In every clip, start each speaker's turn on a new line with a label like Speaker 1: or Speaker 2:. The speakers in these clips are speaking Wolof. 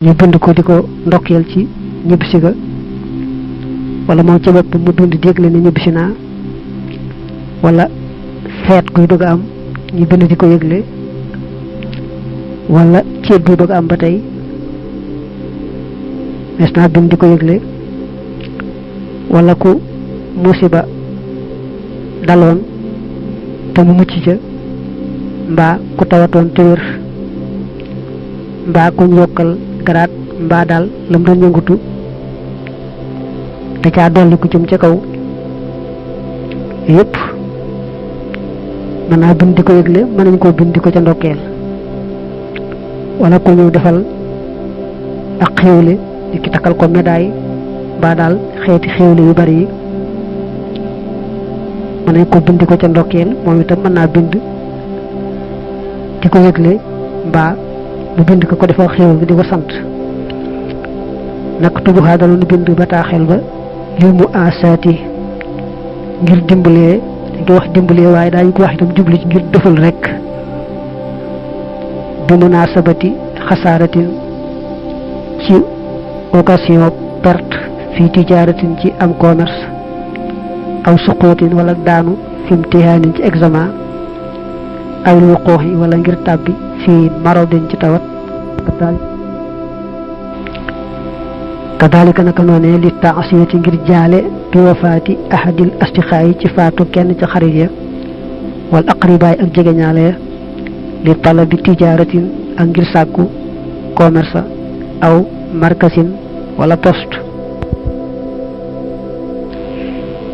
Speaker 1: ñu bind ko di ko ndokkeel ci ñibbisi ga wala moom ci bopp mu bind dégle ne ñibbisi naa wala feet guy bëgg am ñu bind di ko yëgle wala ceet buy bëgg am ba tey mes naa bind di ko yëgle wala ku musiba daloon te mu mucc ca mbaa ku tawatoon te wér mbaa ku ñu yokkal garaat mbaa daal lam doon yëngutu da caa dolli ku jëm ca kaw yépp mën naa bind di ko yëgle mën nañ koo bind di ko ca ndokkeel wala ku ñu defal ak xéewle di ki takkal ko médaille mbaa daal xeeti xéewle yu bari yi mën nañ ko bind di ko ca ndokkeel moom itam mën naa bind di ko yëgle mbaa mu bind ko defal xéewal bi di ko sant nak tubuxaa daloon bind bataaxel ba lil mu asaati ngir dimbalee dañ koy wax dimbalee waaye daañu ko wax itam jubli ci ngir defal rek bi munasabati xasaaratin ci occasion perte fii tijaaratin ci am commerce aw suqootin wala daanu fi imtihaanin ci examen aw lu xooxi wala ngir tàbbi fii maradin ci tawat kadalika naka noonee li taasiyati ngir jaale bi wafaati ahadil astiqaayi ci faatu kenn ci xarit ya wal aqribaay ak jegeñaale ya li talabi tijaaratin ak ngir sàkku commerce aw markasin wala poste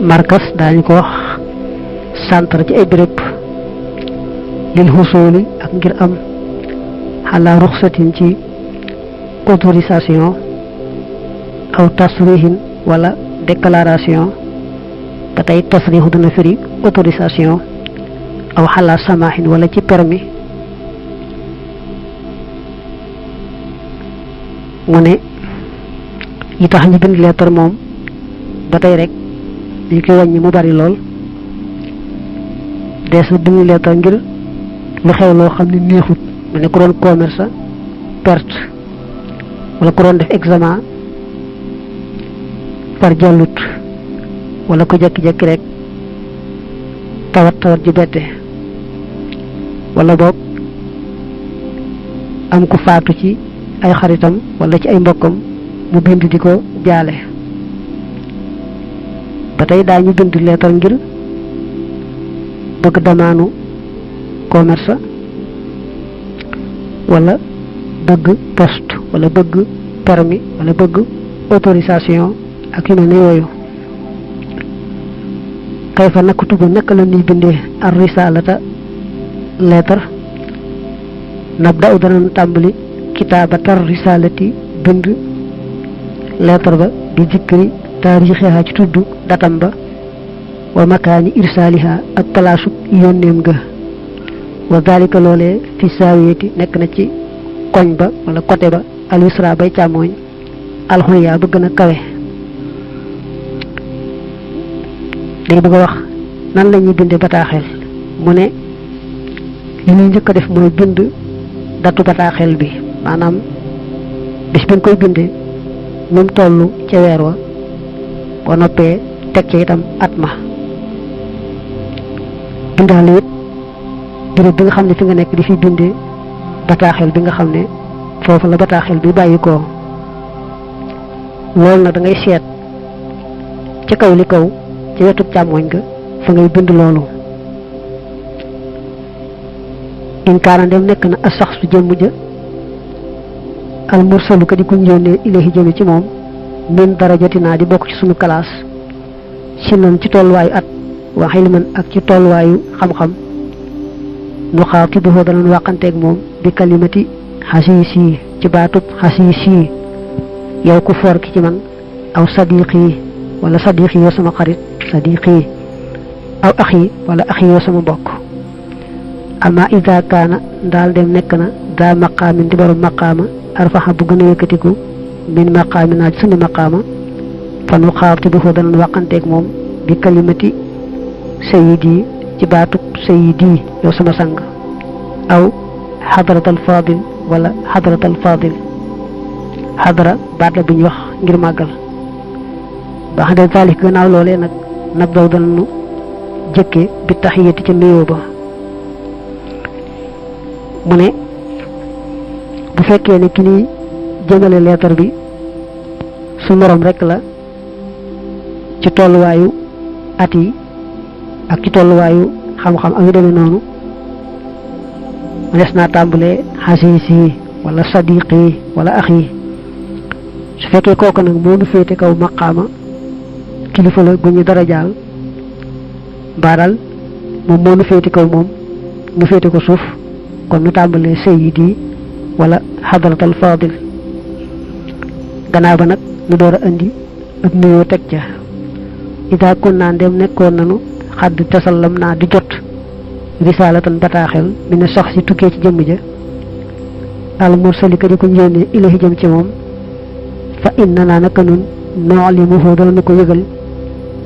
Speaker 1: markas daañu ko wax centre ci ay béréb lil xusuli ak ngir am xalaa ruxsatin ci autorisation aw tasrihin wala déclaration ba tey tasrihu dana firi autorisation aw xalaa samahin wala ci permis mu ne yi tax ñu bind lettre moom ba tey rek dañ koy wàññi mu bari lool dees na bind lettre ngir lu xew loo xam ne neexut mu ne ku doon commerce perte wala ku doon def examen par jàllut wala ko jekki-jekki rek tawat ju bette wala boog am ku faatu ci ay xaritam wala ci ay mbokkam mu bind di ko jaale ba tey daañu bind leetar ngir bëgg damaanu commerce wala bëgg poste wala bëgg permis wala bëgg autorisation ak yu mel ne yooyu kay fa nak tubu naka la ñuy bindee ar risalata lettre nabda u danañ tàmbali kitaabatar risalati bind lettre ba bi zikri taarixiha ci tudd datam ba wa makaani irsaliha ak palaasu yónneem ga wa dalika loolee fi saawiyati nekk na ci koñ ba wala côté ba al yusra bay càmmooñ alxuya ba gën a kawe day bëgg a wax nan la ñuy bindee bataaxel mu ne li ñuy njëkk a def mooy bind datu bataaxel bi maanaam bis bi nga koy bindee nu mu toll ca weer wa boo noppee teg ca itam at ma bindaale it béréb bi nga xam ne fi nga nekk di fi bindee bataaxel bi nga xam ne foofu la bataaxel bi bàyyi ko loolu nag da ngay seet ca kaw li kaw ci wetu càmmoñ ga fa ngay bind loolu in kaana dem nekk na a sax su jëmm ja al mursalu ka di kuñ yónnee ilayhi jëme ci moom min darajatinaa di bokk ci sunu classe sinan ci tolluwaayu at wa xilman ak ci tolluwaayu xam-xam nu xaatibuhu danañ wàqanteeg moom bi kalimati xasiisi ci baatub xasiisi yow ku foor ki ci man aw sadiqi wala sadiqi yoo sama xarit sadiqi aw axi wala axi yoo sama mbokk ama ida kaana ndaal dem nekk na daa maqaamin di borom maqaama arfaxa bu gën a yëkkatiku min maqaami naa ci sunu maqaama fanu xaatibuhu danañ wàqanteeg moom bi kalimati sayidi ci baatub sayidi yow sama sang aw xadratal fadil wala xadratal fadil xadara baat la bu ñu wax ngir màggal ba xam ne taalif gannaaw loolee nag nab daw danu jëkke bi taxiyati ca nuyoo ba mu ne bu fekkee ne ki ni jëmale leetar bi su morom rek la ci tolluwaayu at yi ak ci tolluwaayu xam-xam ak yu demee noonu des naa tàmbalee xasiisi wala sadiqi wala axi su fekkee kooku nag moo nu féete kaw maqaama kilifa la gu ñu dara jaal mbaaral moom moo nu féete kaw moom nu féete ko suuf kon nu tàmbalee sayyidi wala xadaratal fadil gannaaw ba nag nu door a indi ak nuyoo teg ca ida kun naa ndem nekkoon nanu xadd tasallam naa di jot risalatan bataaxel mi ne sax si tukkee ci jëmm ja al mursali ka di ko yónnee ilahi jëm ci moom fa inna naa naka nun nu'limuhu dana nu ko yëgal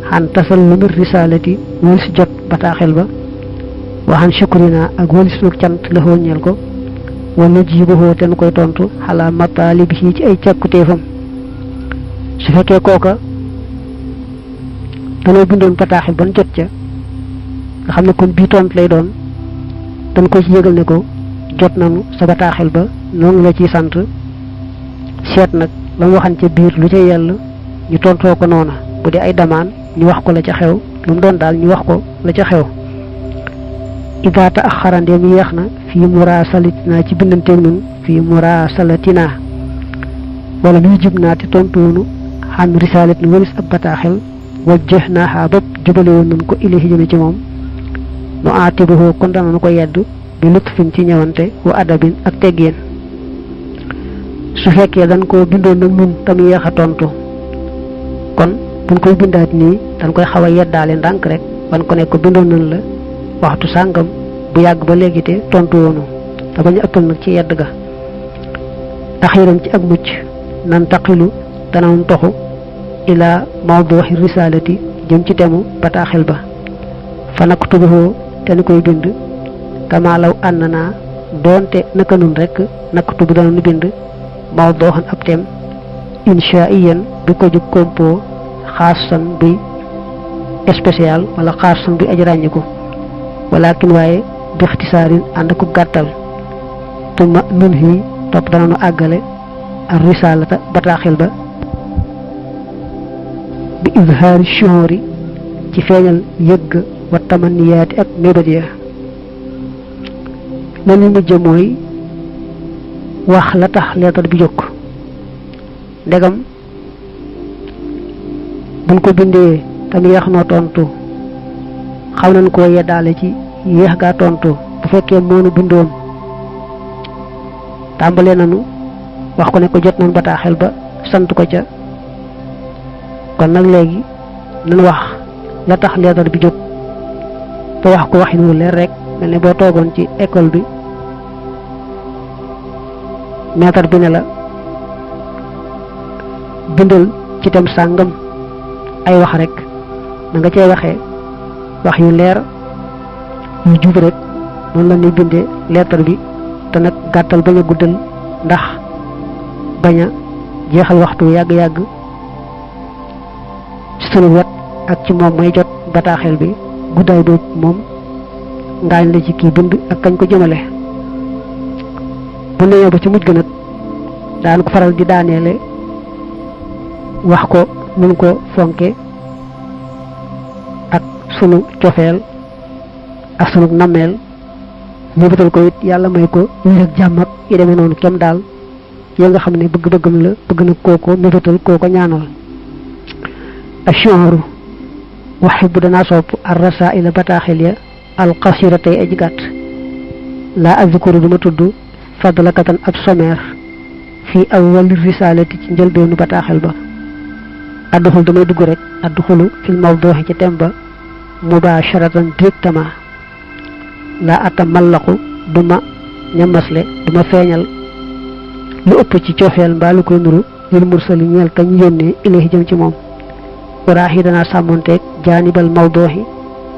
Speaker 1: xan tasallumi risalati walis jot bataaxel ba waxan shukrina ak walis nu cant la ñeel ko wala jiibuhoo te nu koy tontu xalaa mataalibihi ci ay càkkutéefam su fekkee kooka danoo bindoon bataaxel ban jot ca nga xam ne kon bii tont lay doon dañ ko ci yëgal ne ko jot nañu sa bataaxel ba noo ngi la ciy sant seet nag la mu waxan ca biir lu ca yell ñu tontoo ko noona bu dee ay damaan ñu wax ko la ca xew lu mu doon daal ñu wax ko la ca xew ida ta axarandeem yéex na fii murasalatina ci bindanteeg nun fii murasalatina wala muy jub naa te tontuwunu xan risalat ni walis ab bataaxel wajjah naaxaa bopp jubale woon nun ko ilahi jëme ci moom nu aatibuhu kon dana nu ko yedd bi lutfin ci ñëwante wa adabin ak teggeen su fekkee dañ ko bindoon nag nun tam yéex a tontu kon buñ koy bindaat nii dañ koy xaw a yeddaale ndànk rek wan ko ne ko bindoon nañ la waxtu sàngam bu yàgg ba léegi te tontu woonu te bañ a ëppal nag ci yedd ga axiram ci ak mucc nan taqilu danañ toxu ila mawduhi risalati jëm ci temu bataaxel ba fa naktubuhu te ni koy bind kama law ànd naa doonte naka nun rek naktubu dana nu bind mawduhan ab tem inshaiyan bi ko jug kompo xaasan buy spécial wala xaasan buy aji ràññiku walakin waaye bi ixtisaarin ànd ko gàttal tuma nun hi topp dana nu àggale ar risalata bataaxel ba bi izhaari shuhuri ci feeñal yëgg wa tamanniyaati ak mébét ya la ñu mujj mooy wax la tax leetar bi jóg ndegam buñ ko bindee tam yéex noo tontu xaw nañ koo yeddaale ci yéex gaa tontu bu fekkee moonu bindoon tàmbalee nañu wax ko ne ko jot nañ bataaxel ba sant ko ca kon nag léegi nañ wax la tax leetar bi jóg te wax ko waxin wu leer rek mel ne boo toogoon ci école bi maître bi ne la bindal ci tem sàngam ay wax rek na nga cee waxee wax yu leer yu jub rek noonu la ñuy bindee leetar bi te nag gàttal bañ a guddal ndax bañ a jeexal waxtu yàgg-yàgg ci sunu wet ak ci moom may jot bataaxel bi guddaay boobu moom ngaañ la ci kii bind ak kañ ko jëmale bu ñëwee ba ci mujj ga nag daan ko faral di daaneele wax ko nun ko fonke ak sunu cofeel ak sunu nammeel ñu bëtal ko it yàlla may ko wér ak jàmm ak yi demee noonu kem daal ya nga xam ne bëgg-bëggam la bëgg na kooko mébétal kooko ñaanal ash'uru waxib danaa sopp ar rasaila bataaxel ya alqasira tey aji gàtt laa azkuru duma tudd fadlakatan ab sommaire fii awwal risalati ci njëlbeenu bataaxel ba adduxul damay dugg rek adduxulu fil mawduhi ci tem ba mubasharatan directement laa atamallaqu duma ñamasle duma feeñal lu ëpp ci coofeel mbaa lu koy nuru lil mursali ñeel kañ yónnee ilayhi jëm ci moom uraax yi danaa sàmmonteeg jaanibal mawduhi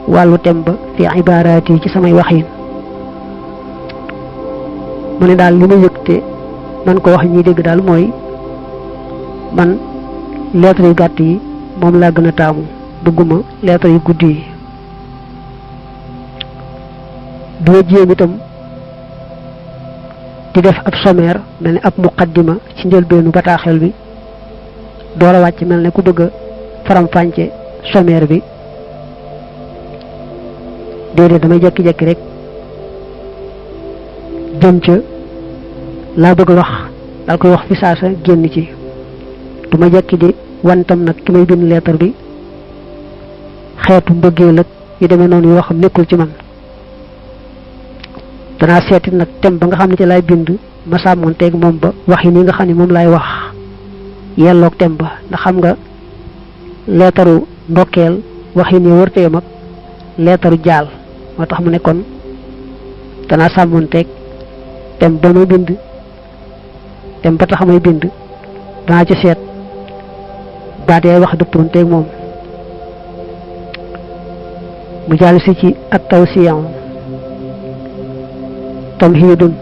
Speaker 1: wàllu tem ba fi ibaaraat yi ci samay waxin mu ne daal li ma yëg te man ko wax ñiy dégg daal mooy man lettre yu gàtt yi moom laa gën a taamu bëgguma lettre yu guddi yi doo jéem itam di def ab sommaire mel ni ab muqaddima ci njëlbeenu bataaxel bi door a wàcc mel ne ku bëgg a faram-fàcce sommaire bi déedéet damay jekki-jekki rek jëm ca laa bëgg a wax daal koy wax fi saasa génn ci du ma jekki di wantam nag ki may bind lettre bi xeetu mbëggeel ak yu demee noonu yoo xam nekkul ci man danaa seeti nag tem ba nga xam ne ci laay bind ma sàmmoonteeg moom ba wax yi ni nga xam ne moom laay wax yelloog tem ba ndax xam nga leetaru ndokkeel wax yi ni wërtee mag leetaru jaal moo tax mu ne kon danaa sàmmoonteeg tem ba may bind tem ba tax may bind danaa ci seet baat yaay wax dëppoonteeg moom mu jàll si ci at tawsiya tamhidun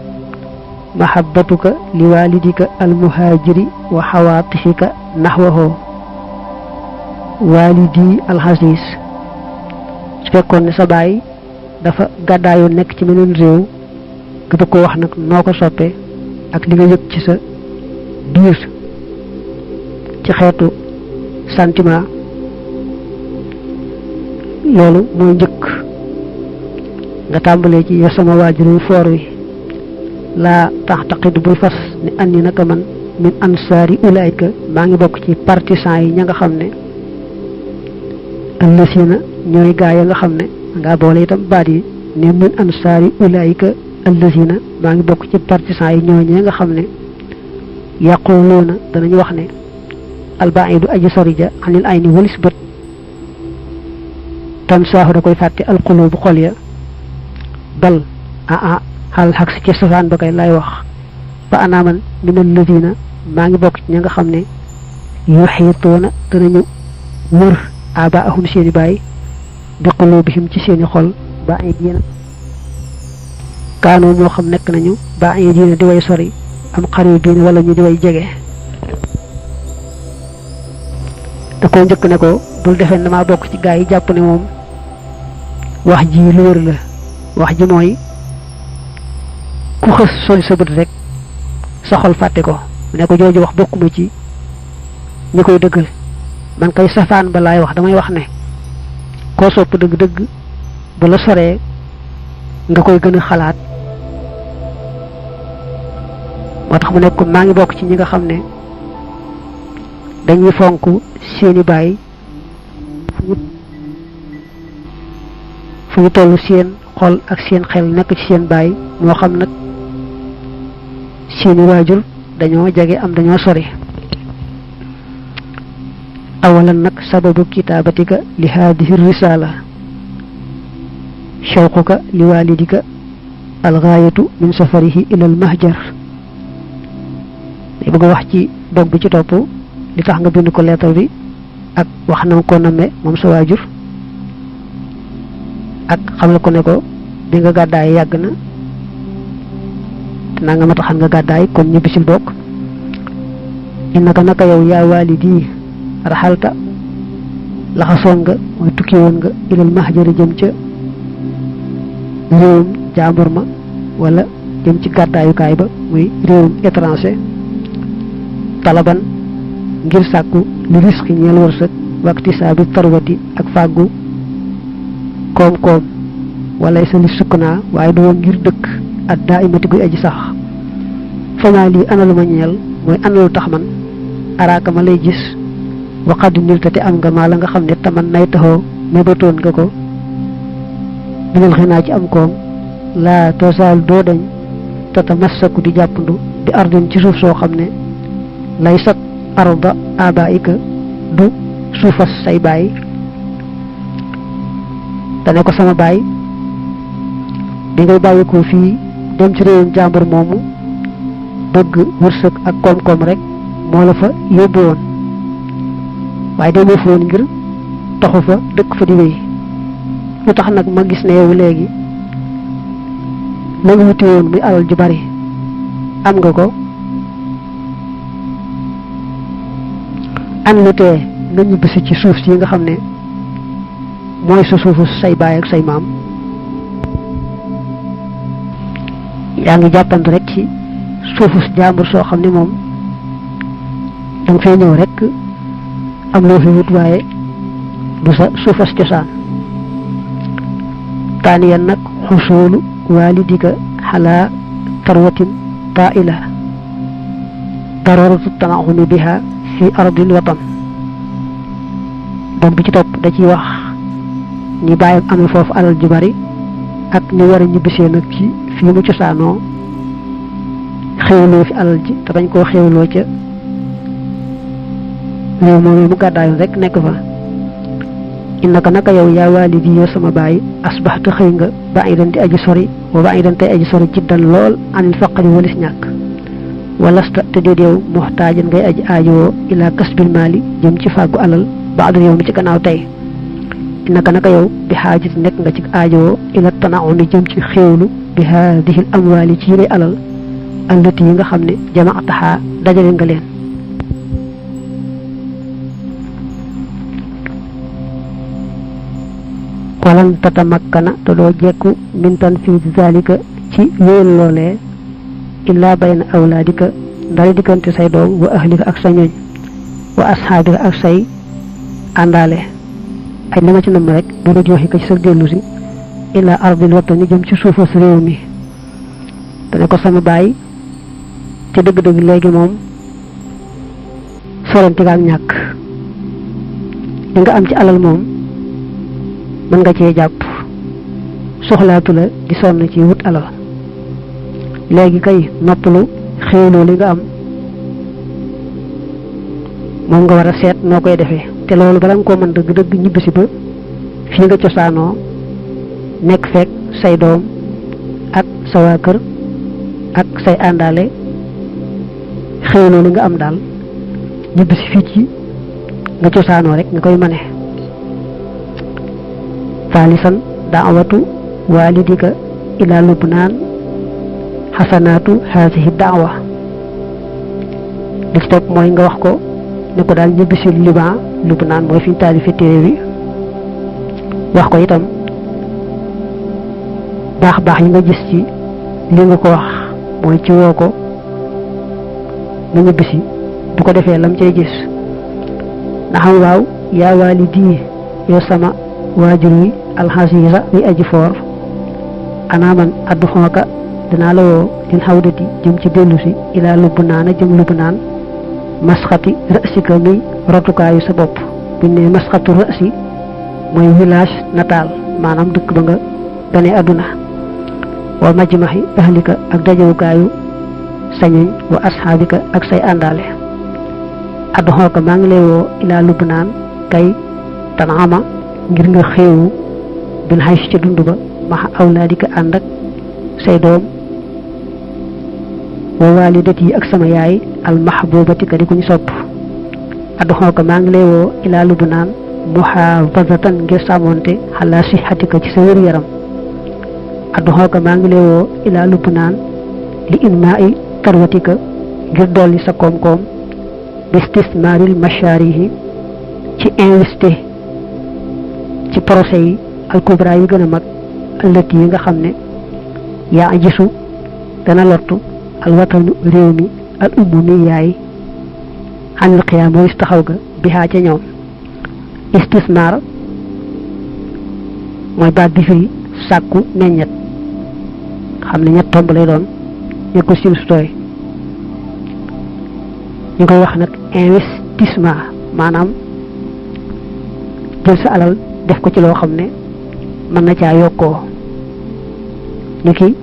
Speaker 1: mahabbatuka li walidika almuhajiri wa xawaatifika naxwahu walidi alxasis su fekkoon ne sa baay dafa gàddaayoon nekk ci meneen réew nga bëgg ko wax nag noo ko soppee ak li nga yëg ci sa biir ci xeetu sentiment loolu mooy njëkk nga tàmbalee ci yow sama waajur foor wi laa taxtaqid bul fas ni andi naka man min ansaari ulaayka maa ngi bokk ci partisan yi ña nga xam ne allasina ñooy gaa ya nga xam ne ngaa boole itam baat yi ne min ansaari ulaayka allasina maa ngi bokk ci partisan yi ñooñee nga xam ne yaquluuna danañ wax ne albaidu aji sorija anil ayni walis bët tan saahu da koy fàtte alqulubu xol ya bal xal xaq si ci safaan ba kay lay wax ba anaaman min alladina maa ngi bokk ci ña nga xam ne yuxiituuna danañu wër abaahum seeni baay bi qulubihim ci seeni xol ba ay diina kaanoo ñoo xam nekk nañu ba ay diina di way sori am xaribiin wala ñu di way jege da ko njëkk ne ko bul defee ne maa bokk ci gaa yi jàpp ne moom wax ji lu wër la wax ji mooy ku xës soli sa bët rek sa xol fàtte ko mu ne ko jooju wax bokkuma ci ñi koy dëggal man kay safaan ba laay wax damay wax ne koo sopp dëgg-dëgg bu la soree nga koy gën a xalaat moo tax mu nekk ko maa ngi bokk ci ñi nga xam ne dañuy fonk seeni baay fu ñu toll seen xol ak seen xel nekk ci seen baay moo xam nag seeni waajur dañoo jege am dañoo sori awalan nag sababu kitaabatika li haadihi risala shawquka li walidika algaayatu min safarihi ila al mahjar day bëgg a wax ci dog bi ci topp li tax nga bind ko lettre bi ak wax na ko namme moom sa waajur ak xam la ko ne ko bi nga gàddaay yàgg na te naa nga ma taxan nga gàddaay kon ñibbisil bokk innaka naka yow yaa waalidi raxalta laxasoon nga mooy tukki woon nga ilal mahjari jëm ca réewum jaambur ma wala jëm ci gàddaayukaay ba muy réewum étranger talaban ngir sàkku li risqi ñeel wërsëg waxti saabi tarwati ak fàggu koom-koom wala sa li sukkanaa waaye du woon ngir dëkk ak daa imati guy aji sax famaa lii analu ma ñeel mooy analu tax man araaka ma lay gis waxadu nil te am nga maa la nga xam ne taman nay taxoo mébatoon nga ko minal xinaa ci am koom laa tosaal doo dañ tata massaku di jàppandu di ardin ci suuf soo xam ne lay sat arda abaika du suufas say baay dane ko sama baay bi ngay bàyyikoo fii dem ci réewum jàmbur moomu bëgg wërsëg ak koom-koom rek moo la fa yóbbu woon waaye demoo fa woon ngir taxu fa dëkk fa di wéy lu tax nag ma gis ne yow léegi la nga wuti woon muy alal ju bari am nga ko an lu tee nga ñibbisi ci suuf si nga xam ne mooy sa suufu say baay ak say maam yaa ngi jàppante rek ci suufu jàmbur soo xam ne moom danga fee ñëw rek am loo fi wut waaye du sa suufas cosaan taaniyan nag xusuulu waalidika xalaa tarwatin taa'ila dararatu tanaxumi biha fi ardil watan donc bi ci topp da ciy wax ni bàyyam amee foofu alal ju bari ak ni war a ñibbisee nag ci fii mu cosaanoo xewloo fi alal ji te bañ koo xewloo ca réew moom mu gàddaayoon rek nekk fa innaka naka yow yaa waalidi yow sama baay asbaxta xëy nga ba'idan di aji sori wa ba'idan tey aji sori jiddan lool anil faqri walis ñàkk walasta te déet yow muxtaajan ngay aji aajowoo ila kasbil maali jëm ci fàggu alal ba'da yow mi ci gannaaw tey innaka naka yow bi xaajit nekk nga ci aajowoo ila tanauni jëm ci xéewlu bi haadihil amwaali ci yilay alal allati yi nga xam ne jamaataxaa dajale nga leen walan tatamakkana te doo jekku min tanfiid zalika ci wéyal loolee illaa bayna awlaadika ndari diggante say doom wa ahlika ak sa ñoñ wa asxaabika ak say àndaale ay li ma ci nam rek bu la joxi ko ci sa dellu si illaa ardil watani jëm ci suufas réew mi dane ko sama baay ci dëgg-dëgg léegi moom sorante nga ak ñàkk li nga am ci alal moom mën nga cee jàpp soxlaatu la di sonn ci wut alal léegi kay noppalu xéewloo li nga am moom nga war a seet noo koy defee te loolu bala nga koo mën dëgg-dëgg ñibbisi ba fii nga cosaanoo nekk fekk say doom ak sa waa kër ak say àndaale xéewloo li nga am daal ñibbisi fii ci nga cosaanoo rek nga koy mane thalisan daawatu walidika ila lubnaan xasanaatu haasihi daawa li ci topp mooy nga wax ko ne ko daal ñibbisi Liban Lubnaan mooy fi ñu taalife téere bi wax ko itam baax yi nga gis ci li nga ko wax mooy ci woo ko nga ñibbisi bu ko defee lam cay gis na xam waaw yaa waalidi yow sama waajur wi alxasiisa wi aji foor ana man addu xooka danaa la woo lil xawdati jëm ci dellu si ilaa Lubnaan jëm Lubnaan masxati rësika muy rotukaayu sa bopp buñ ne masxatu rësi mooy village natal maanaam dëkk ba nga gane àdduna wa majmaxi ahlika ak dajawukaayu sañuñ wa asxaabika ak say àndaale addu xooka maa ngi lay woo ilaa Lubnaan kay tanaama ngir nga xéewu bil xaysi ca dund ba maxa awlaadika ànd ak say doom wa walidati ak sama yaay al mahbubati ka di kuñ sopp addu xooka maa ngi lay woo ilaa Lubnaan muhaafazatan ngir sàmmonte xalaa sixatika ci sa wér yaram addu xooka maa ngi lay woo ilaa Lubnaan li inmaai tarwatika ngir dolli sa koom-koom bistismaaril mashaarihi ci investir ci projet yi alkubra yi gën a mag allati yi nga xam ne yaa gisu dana lottu alwatanu réew mi al ummu mi yaay xanil xiyaam mooy taxaw ga bihaa ca ñoom istismaar mooy baat bi firi sàkku meññet xam ne ñett tomb lay doon nekkul sil su tooy ñu koy wax nag investissement maanaam jël sa alal def ko ci loo xam ne mën na caa yokkoo ni ki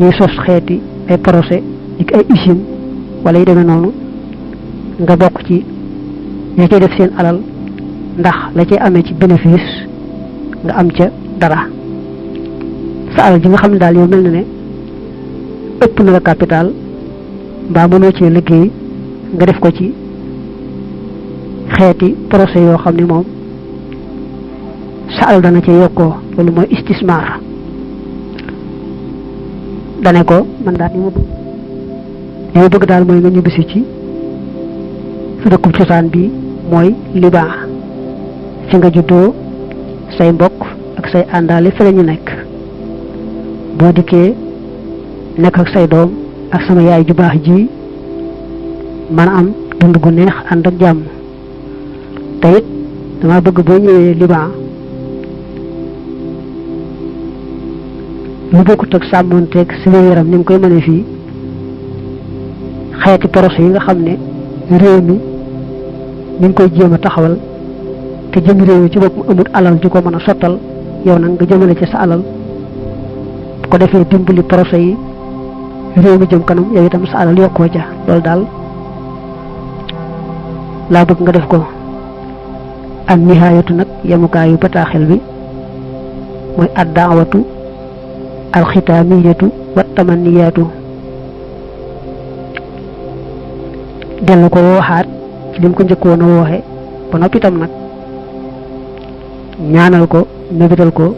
Speaker 1: ñuy sos xeeti ay projet ni ki ay usine wala yu demee noonu nga bokk ci ña cay def seen alal ndax la cay amee ci bénéfice nga am ca dara sa alal ji nga xam ne daal yow mel na ne ëpp na la capital mbaa mënoo cee liggéey nga def ko ci xeeti projet yoo xam ne moom sa alal dana ca yokkoo loolu mooy istismar dane ko man daal li ma bëgg daal mooy nga ñibbisi ci sa dëkkub cosaan bi mooy libaa fi nga juddoo say mbokk ak say àndaale fi lañu nekk boo dikkee nekk ak say doom ak sama yaay ju baax ji mën a am dund gu neex ànd ak jàmm te it dama bëgg boo ñëwee Liban lu bokkut ak sàmmonteeg si yaram ni nga koy mënee fii xeeti projet yi nga xam ne réew mi ñu ngi koy jéem a taxawal te jëm réew mi ci boppam amul alal ju ko mën a sottal yow nag nga jëmale ci sa alal bu ko defee dimbali projet yi réew mi jëm kanam yow itam sa alal yokkoo ja loolu daal laa bëgg nga def ko. an nihaayatu nag yemukaayu bataaxel bi mooy addaawatu alxitaamiyatu wa tamanniyaatu dellu ko waxaat ci lim ko njëkkoon a wooxe ba noppi itam nag ñaanal ko mébital ko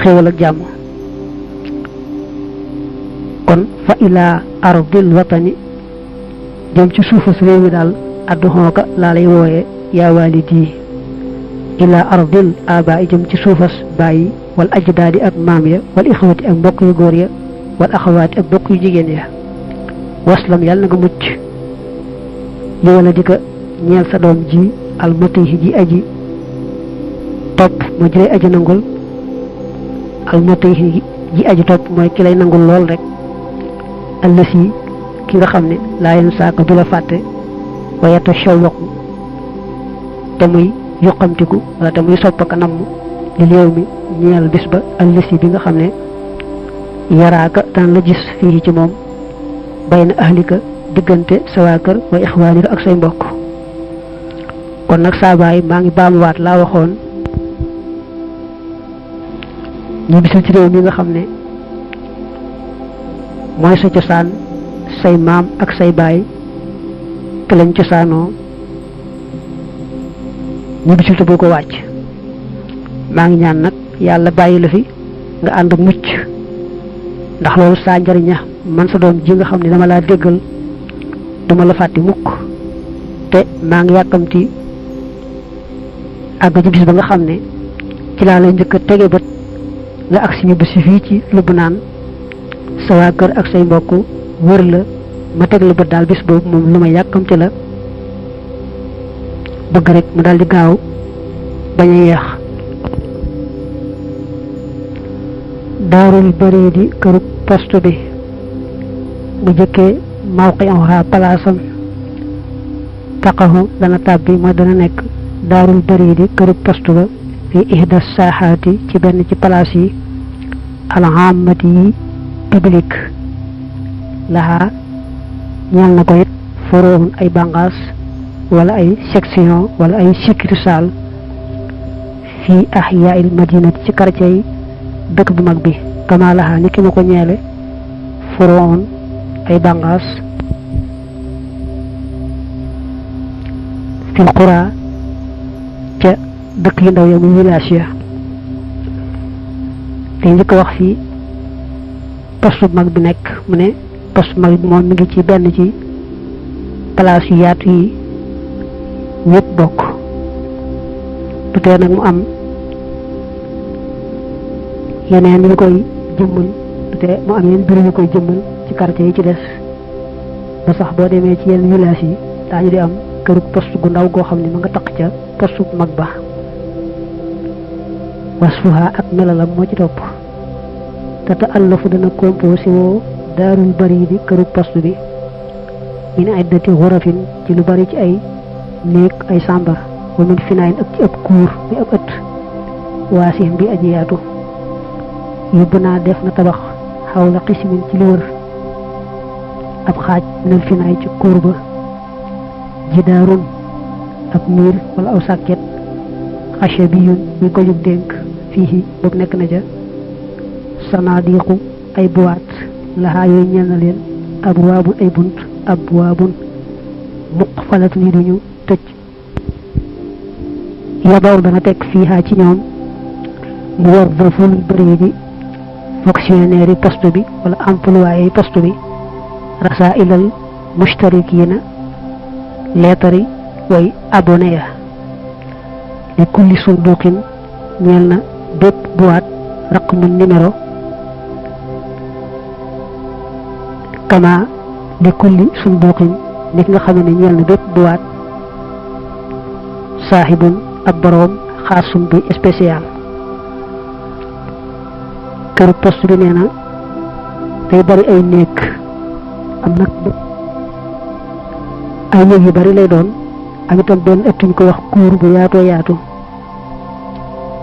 Speaker 1: xéewal ak jàmm. kon fa ilaa ardil watani jëm ci suufus réew mi daal addu xooka laa lay wooye yaa waalidi ilaa ardil abaa jëm ci suufas bàyyi wal ajdaadi ak maam ya wal ixwati ak mbokk yu góor ya wal axawaati ak mbokk yu jigéen ya waslam yàlla na nga mucc li wala di ko ñeel sa doom ji almatihi ji aji topp moo jëlee aji nangul almatihi ji aji topp mooy ki lay nangul lool rek allasi ki nga xam ne laa yenn saaka du la fàtte wayata shawwaqu te muy yuqamtiku wala te muy soppaka namm li léew mi ñeel bis ba allasi bi nga xam ne yaraaka daan la gis fii ci moom bayna ahlika diggante sa waa kër wa ixwaanika ak say mbokk. kon nag saa baay maa ngi baamuwaat laa waxoon ñu bisul ci réew mi nga xam ne mooy sa cosaan say maam ak say baay te lañ cosaanoo ñu bisul te boo ko wàcc maa ngi ñaan nag yàlla bàyyi la fi nga ànd ak mucc ndax loolu saa njariña man sa doom ji nga xam ne dama laa déggal duma la fàtte mukk te maa ngi yàkkamti àgg ci bis ba nga xam ne ci laa lay njëkk a tege bët nga ak si ñu bési fii ci Lubnaan sa waa kër ak say mbokk wër la ma teg la bët daal bis boobu moom lu ma yàkkamti la bëgg rek mu daal di gaaw bañ a yeex. daarul bariidi kërub poste bi bu jëkkee mawqi'uha palaasam taqahu dana tàbbi mooy dana nekk daarul bariidi kërub poste ba fi ihda saaxaati ci benn ci palaas yi alhaamati yi public laxaa ñal na ko it foroon ay bànqaas wala ay section wala ay succursale fii ahyaa'il madinati ci quartier yi dëkk bu mag bi kama laxaa ni ki ma ko ñeele foroon ay bànqaas fil qura ca dëkk yu ndaw ya mu village ya te njëkk a wax fii poste bu mag bi nekk mu ne poste bu mag bi moom mi ngi ci benn ci place yu yaatu yi ñëpp bokk du tee nag mu am yeneen yu koy jëmmal du tee mu am yeneen bureau yu koy jëmmal ci quartier yi ci des ba sax boo demee ci yenn village yi daañu di am kërug poste gu ndaw goo xam ne ma nga taq ca poste bu mag ba wasfuha ak melalam moo ci topp te te àllafu dana composé woo daarul bariidi kërug poste bi min iddati xurafin ci lu bari ci ay néeg ay sàmbar wa min finaayin ak ci ab kuur bi ab ëtt waasix bi aji yaatu yóbbu naa def na tabax xawla xismin ci li wër ab xaaj minal finaay ci kuur ba jidaarun ab miir wala aw sàkket xache bi yun muy ko jug dénk fii boobu nekk na ca sanaadiqu ay buwaat laxaa yooyu ñeel na leen abwaabun ay bunt abwaabun muqfalatun yi duñu tëj yabaw dana teg fii ci ñoom mu war daful bëri di fonctionnaire yi poste bi wala employé yi poste bi rasailal mushtarikiina leetari way abonné ya li kulli sunduqin ñeel na bépp boîte raqmu numéro kama li kulli sunduqin nit nga xam ne ñeel na bépp boîte saaxibun ab boroom xaasum bi spécial këru poste bi nee na day bari ay néeg am nag ay néeg yu bari lay doon am itam benn ëtt ñu ko wax cour bu yaatoo yaatu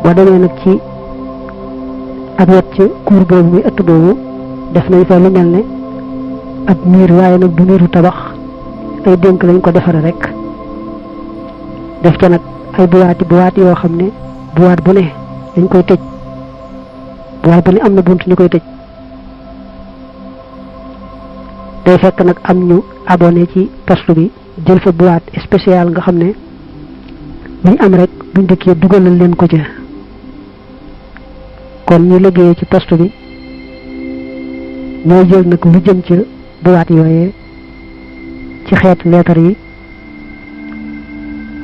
Speaker 1: boo demee nag ci ak wet ci cour boobu muy ëtt boobu def nañ fa lu mel ne ab miir waaye nag du miiru tabax ay dénk lañ ko defare rek def ca nag ay boîte yoo xam ne boîte bu ne dañ koy tëj boîte bu ne am na bunt ñu koy tëj day fekk nag am ñu abonné ci poste bi jël fa boîte spéciale nga xam ne luñ am rek buñ dëkkee dugalal leen ko ca kon ñu liggéeyee ci poste bi ñoo jël nag lu jëm ci boîte yooyee ci xeet lettre yi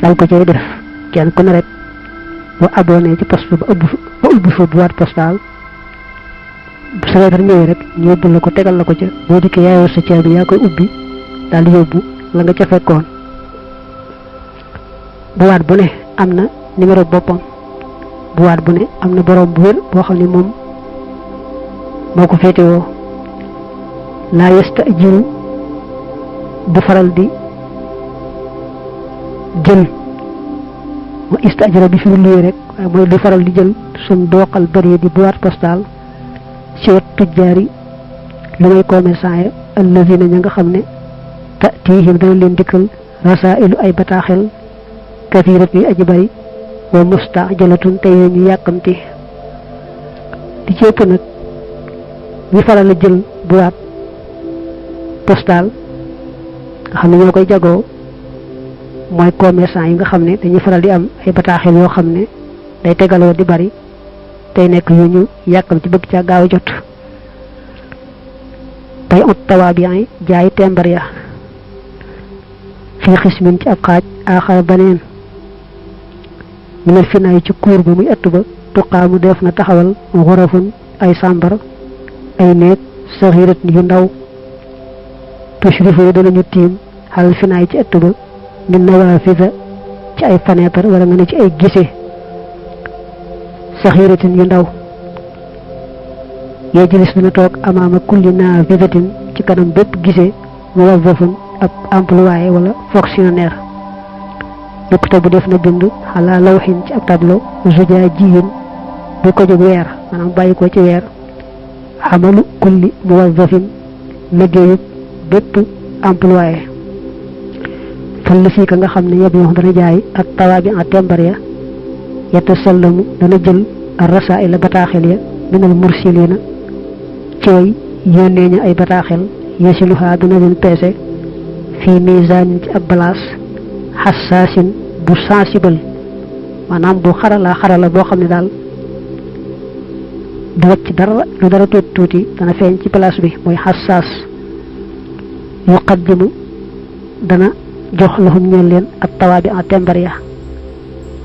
Speaker 1: dal ko cay def kenn ku ne rek boo abonné ci poste ba ubbi fa boîte postale bu sa lettre ñëwee rek ñu yóbbu la ko tegal la ko ca boo dikkee yaayoo sa caabi yaa koy ubbi daal di yóbbu la nga ca fekkoon boîte bu ne am na numéro boppam boîte bu ne am na borom bu wér boo xam ne moom moo ko féetewoo laa yastajiru du faral di jël ma istajara bi fi mu luyee rek waaye mooy du faral di jël suñ dooqal bari di boîte postale ci wet tujjaari lu may commerçant ya allazina ña nga xam ne ta'tihim dana leen dikkal rasailu ay bataaxel kathirat yi aji bari wa mustajalatun tey ñu yàkkamti di ci ëpp nag ñu faral a jël boîte postale nga xam ne ñoo koy jagoo mooy commerçant yi nga xam ne dañuy faral di am ay bataaxel yoo xam ne day tegaloo di bari tey nekk yu ñu yàkkam ci bëgg ca gaaw a jot tey ot tawaabiyan yi jaay tembar ya fii xismin ci ab xaaj aaxar baneen minal finaay ci kuur ba muy ëtt ba tuqaamu def na taxawal xurafun ay sàmbar ay néeg saxiirat yu ndaw tushrifu yi danañu tiim xalal finaay ci ëtt ba min nawaafida ci ay fenêtre wala nga ne ci ay gise saxiiratin yu ndaw yajlis dina toog amaama kulli naafidatin ci kanam bépp gise muwazzafun ab employé wala fonctionnaire yukkute bu def na bind xalaa lawxin ci ab tableau zujaa jiyin bu ko jóg weer maanaam bàyyi ko ci weer xamalu kulli muwazzafin liggéeyu bépp employé fan la fii ka nga xam ne yeb yoo dana jaay ak tawaabi a tembar ya yatasallamu dana jël ar rasaa'il bataaxel ya minal mursilina ci way yónnee ña ay bataaxel yasiluha dana leen peese fii misaanin ci ab balaas xassaasin bu sensible maanaam bu xarala boo xam ne daal du wacc dara lu dara tuuti dana feeñ ci place bi mooy xassaas yuqaddimu dana jox lahum ñeel leen ak tawaabi a tembar ya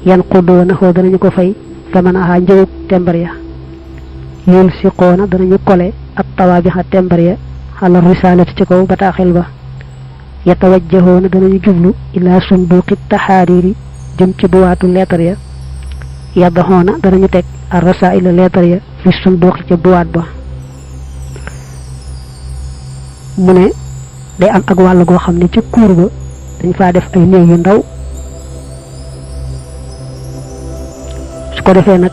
Speaker 1: yan xuddoo xoo danañu ko fay faman aha njëwug tembar ya yul si xoona danañu kole ak tawaabi a tembar ya xalal risalati ci kaw bataaxel ba yatawajjahoona danañu jublu ila sunduqi taxaariri jëm ci buwaatu leetar ya yaddaxoona danañu teg ar rasaila leetar ya fi sunduqi ca buwaat ba mu ne day am ak wàll goo xam ne ci kuur ba dañ faa def ay néeg yu ndaw su ko defee nag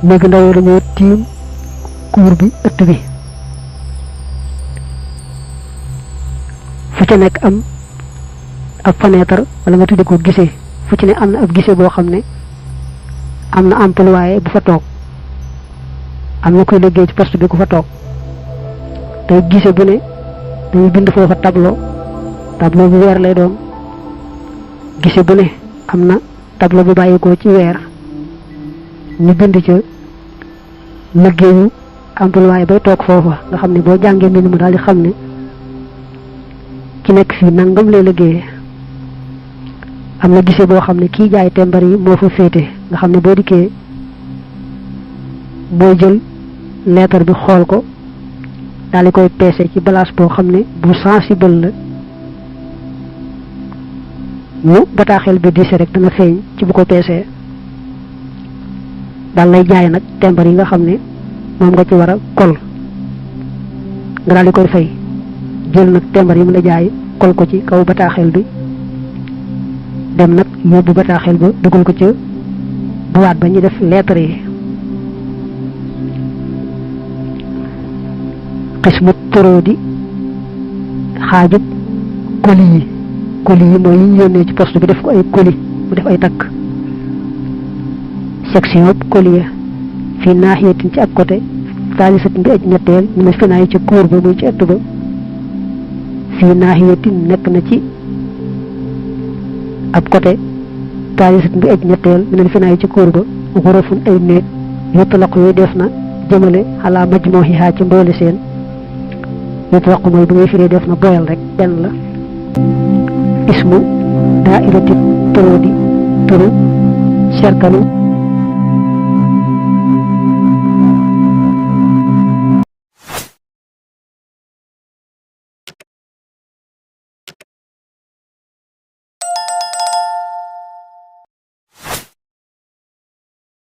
Speaker 1: néeg ndaw yi dañoo tiim kuur bi ëtt bi fu ci nekk am ab fenêtre wala nga tudde ko gisee fu ci ne am na ab gisee boo xam ne am na employé bu fa toog am na koy liggéey ci poste bi ku fa toog tey gisee bu ne dañuy bind foofa tableau bu weer lay doon gisee bu ne am na tableau bu bàyyikoo ci weer ñu bind ca liggéeyu employé bay toog foofa nga xam ne boo jàngee mbind mu daal di xam ne ci nekk fii nangam lay liggéeyee am na gisee boo xam ne kii jaay tembar yi moo fa féete nga xam ne boo dikkee mooy jël lettre bi xool ko daal di koy peese ci balance boo xam ne bu sensible la mu bataaxel bi diise rek dana feeñ ci bu ko peesee daal lay jaay nag tembar yi nga xam ne moom nga ci war a kol nga daal di koy fay jël nag tembar yi mu la jaay kol ko ci kaw bataaxel bi dem nag yóbbu bataaxel ba dugal ko ca boîte ba ñu def lettre yi. xismu toroodi xaajub colis yi mooy yi ñu yónnee ci poste bi def ko ay colis mu def ay takk. section yëpp colis ya fii naaxiyatin ci ak côté taalisatin bi aj ñetteel ñu ne finaayi ca kóor ba muy ci ëtt ba fii naaxiyatin nekk na ci ab côté taalisatin bi aj ñetteel ñu ne finaayi ca kóor ba xurafun ay néeg yutlaqu yooyu def na jëmale xalaa majmuuhihaa ci mboole seen yutlaqu mooy bu ngay firee def na boyal rek benn la. ismu daairati toroodi turu cercle